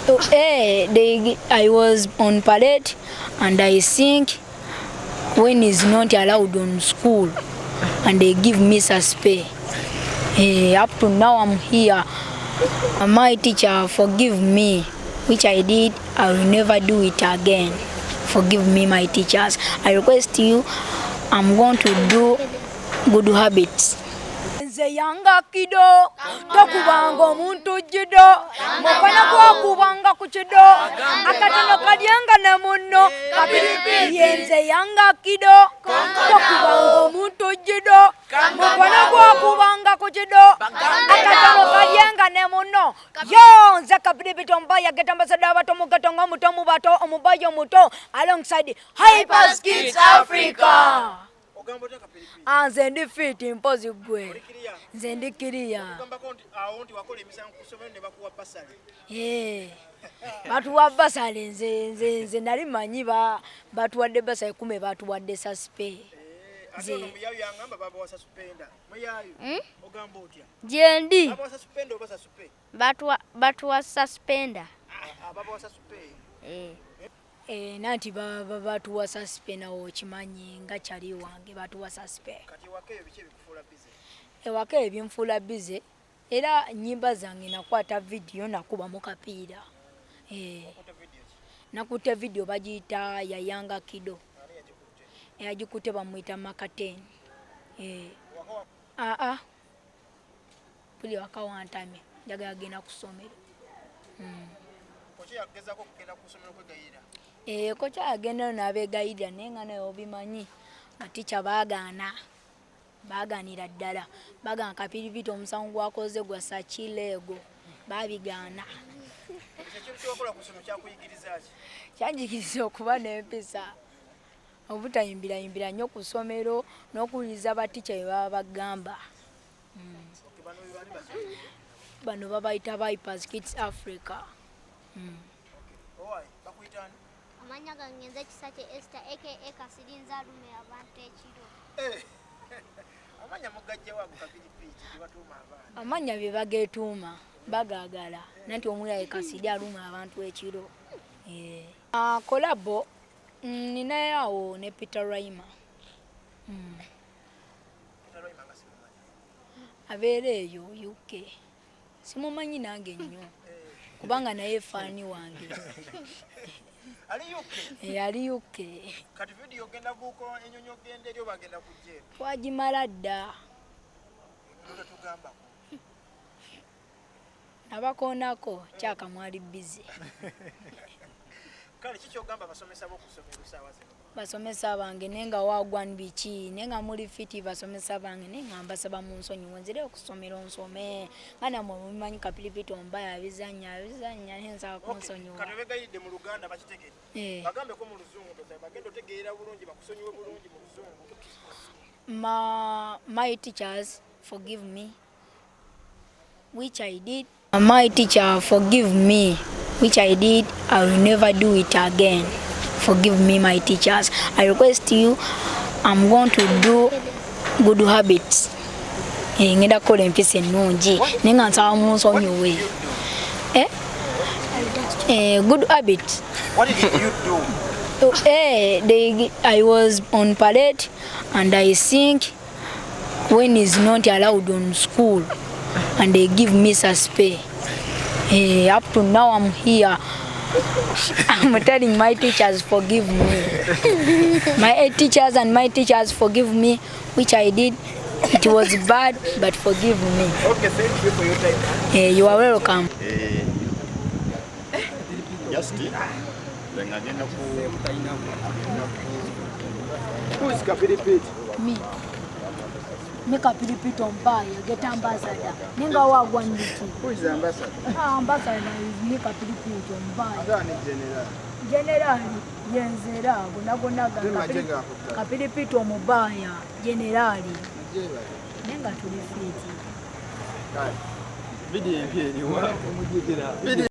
I was on parade and I think when is not allowed on school and they give me suspend. Up to now I'm here. My teacher forgive me, which I did. I will never do it again. Forgive me, my teachers. I request you, I'm going to do good habits. Nze yanga kido tokubanga omuntu jido mukono gwakubanga ku kido akatono kalyenga ne munno yenze yanga kido tokubanga omuntu jido mukono gwakubanga ku kido akatono kalyenga ne munno. Yo nze Kapiripiti Ombaya ghetto ambassador abato mugato ng'omuto mu bato omubayo omuto alongside Hypers Kids Africa. Ogamba otya, Kapiripiti? Ah, nze ndi fit, mpozi gwe? Oli clear? Nze ndi clear. Ogambako nti awo nti wakola emisango ku ssomero ne bakuwa basale. Eh, batuwa basale. Nze nali manyi batuwadde basale, kume batuwadde suspe. Ate ono muyayu yangamba babawa suspender. Muyayu, ogamba otya? Gyendi. Babawa suspender oba suspe? Batuwa suspender. Babawa suspe. Eh. Eh, nanti batuwa suspe, nawe okimanyi nga kyali wange batuwa suspe. Kati waka eyo biki ebikufuula busy? Ewaka ebinfuula busy era nyimba zange, nakwata vidiyo, nakubamu kapiira. Eh, Wakutte video ki? Nakutte vidiyo bagiyita Yayanga Kido. Ani yagikutte? Eyagikutte bamuyita Makaten. Eh. Waka wa Aa, buli waka wantamye, njagala genda ku ssomero. Koki yagezaako okugenda ku ssomero kwegayirira? Eh, kocha agendayo n'abeegayirira, naye nga naye obimanyi nga ticca baagaana, baagaanira ddala, bagamba Kapiripiti omusango gwakoze gwa sakileego, babigaana. Ekyo ekintu kyewakola ku ssomero kyakuyigiriza ki? Kyanjigiriza okuba n'empisa, obutayimbirayimbira nnyo ku ssomero n'okuwuliriza baticca bye baba bagamba. Okay, bano be bani basomero? Bano babayita Vipers Kids Africa. Owai, bakuyita ani? Amannya gange nze Kisakye Esther aka Kasirinza alume abantu ekiro. Eh, amanya mugajjawo ago, Kapiripiti, gye batuuma abaana? Amannya bye bageetuuma bagaagala, nanti omulala Kasiri aluma abantu ekiro. Eh. Ah, collabo ninayo awo ne Peter Raima. Peter Raima nga simumanyi. Abeera eyo UK, simumanyi nange nnyo kubanga naye fan wange. Ali UK? Eh, ali UK. Kati vidiyo ogenda buuka enyonyi ogenda eri oba agenda kujja eno? Twagimala dda. Totugambako. Nabakoonako kyaka mwali busy. Kale ki kyogamba abasomesa b'okusomero saawa zino? Basomesa bange, naye nga wagwan biki, naye nga muli fit, basomesa bange, naye nga mbasaba mu nsonyiwe nzire okusomero nsome, nga namwe mubimanyi Kapiripiti Ombaya abizanya abizanya, naye nsaba kunsonyiwa. Kati obegayiridde mu Luganda, bakitegedde. Eh. Bagambeko mu Luzungu, ndoza bagenda otegeera bulungi, bakusonyiwe bulungi mu Luzungu. My teachers, forgive me, which I did. My teacher, forgive me, which I did. I will never do it again. Forgive me, my teachers. I request you, I'm going to do good habits. Eh, ngenda kukola empisa ennungi, naye nga nsaba munsonyiwe. Eh? Eh, good habits. What did you do? Eh, I was on parade and I think when is not allowed on school and they give me suspend. Eh, up to now I'm here. I'm telling my teachers forgive me. My eight teachers and my teachers, forgive me, which I did. It was bad, but forgive me. Okay, thank you for your time. Eh, you are welcome. Eh, just nze nga ngenda ku Who is Kapiripiti? Me. Me Kapiripiti Ombaya, ghetto ambassador. Ninga wagwan biki. Who is the ambassador? Ah, ambassador is me, Kapiripiti Ombaya. Ani general? Generali yenzera gonna Tuli magye gakutta. Kapiripiti Omubaya generali, Jeba. naye nga tuli fit. Kale. Vidiyo empya eriwa? Video.